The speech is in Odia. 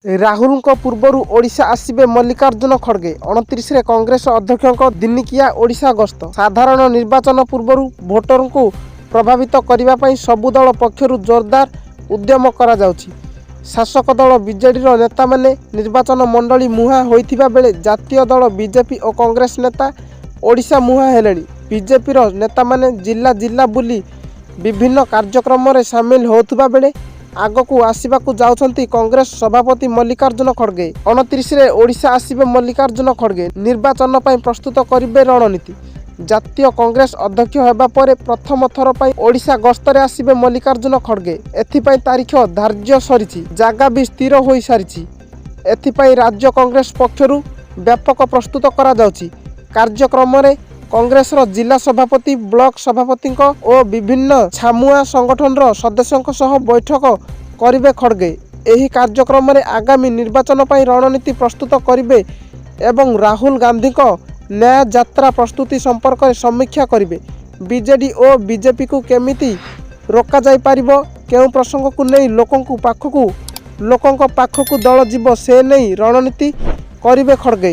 ରାହୁଲଙ୍କ ପୂର୍ବରୁ ଓଡ଼ିଶା ଆସିବେ ମଲ୍ଲିକାର୍ଜୁନ ଖଡ଼ଗେ। 29ରେ କଂଗ୍ରେସ ଅଧ୍ୟକ୍ଷଙ୍କ ଦିନିକିଆ ଓଡ଼ିଶା ଗସ୍ତ। ସାଧାରଣ ନିର୍ବାଚନ ପୂର୍ବରୁ ଭୋଟରଙ୍କୁ ପ୍ରଭାବିତ କରିବା ପାଇଁ ସବୁ ଦଳ ପକ୍ଷରୁ ଜୋରଦାର ଉଦ୍ୟମ କରାଯାଉଛି। ଶାସକ ଦଳ ବିଜେଡିର ନେତାମାନେ ନିର୍ବାଚନ ମଣ୍ଡଳୀ ମୁହାଁ ହୋଇଥିବା ବେଳେ ଜାତୀୟ ଦଳ ବିଜେପି ଓ କଂଗ୍ରେସ ନେତା ଓଡ଼ିଶା ମୁହାଁ ହେଲେଣି। ବିଜେପିର ନେତାମାନେ ଜିଲ୍ଲା ଜିଲ୍ଲା ବୁଲି ବିଭିନ୍ନ କାର୍ଯ୍ୟକ୍ରମରେ ସାମିଲ ହେଉଥିବା ବେଳେ ଆଗକୁ ଆସିବାକୁ ଯାଉଛନ୍ତି କଂଗ୍ରେସ ସଭାପତି ମଲ୍ଲିକାର୍ଜୁନ ଖଡ଼ଗେ। 29ରେ ଓଡ଼ିଶା ଆସିବେ ମଲ୍ଲିକାର୍ଜୁନ ଖଡ଼ଗେ। ନିର୍ବାଚନ ପାଇଁ ପ୍ରସ୍ତୁତ କରିବେ ରଣନୀତି। ଜାତୀୟ କଂଗ୍ରେସ ଅଧ୍ୟକ୍ଷ ହେବା ପରେ ପ୍ରଥମ ଥର ପାଇଁ ଓଡ଼ିଶା ଗସ୍ତରେ ଆସିବେ ମଲ୍ଲିକାର୍ଜୁନ ଖଡ଼ଗେ। ଏଥିପାଇଁ ତାରିଖ ଧାର୍ଯ୍ୟ ସରିଛି, ଜାଗା ବି ସ୍ଥିର ହୋଇସାରିଛି। ଏଥିପାଇଁ ରାଜ୍ୟ କଂଗ୍ରେସ ପକ୍ଷରୁ ବ୍ୟାପକ ପ୍ରସ୍ତୁତ କରାଯାଉଛି। କାର୍ଯ୍ୟକ୍ରମରେ କଂଗ୍ରେସର ଜିଲ୍ଲା ସଭାପତି, ବ୍ଲକ ସଭାପତିଙ୍କ ଓ ବିଭିନ୍ନ ଛାମୁଆ ସଂଗଠନର ସଦସ୍ୟଙ୍କ ସହ ବୈଠକ କରିବେ ଖଡ଼ଗେ। ଏହି କାର୍ଯ୍ୟକ୍ରମରେ ଆଗାମୀ ନିର୍ବାଚନ ପାଇଁ ରଣନୀତି ପ୍ରସ୍ତୁତ କରିବେ ଏବଂ ରାହୁଲ ଗାନ୍ଧୀଙ୍କ ନ୍ୟାୟ ଯାତ୍ରା ପ୍ରସ୍ତୁତି ସମ୍ପର୍କରେ ସମୀକ୍ଷା କରିବେ। ବିଜେଡି ଓ ବିଜେପିକୁ କେମିତି ରୋକାଯାଇପାରିବ, କେଉଁ ପ୍ରସଙ୍ଗକୁ ନେଇ ଲୋକଙ୍କ ପାଖକୁ ଦଳ ଯିବ, ସେ ନେଇ ରଣନୀତି କରିବେ ଖଡ଼ଗେ।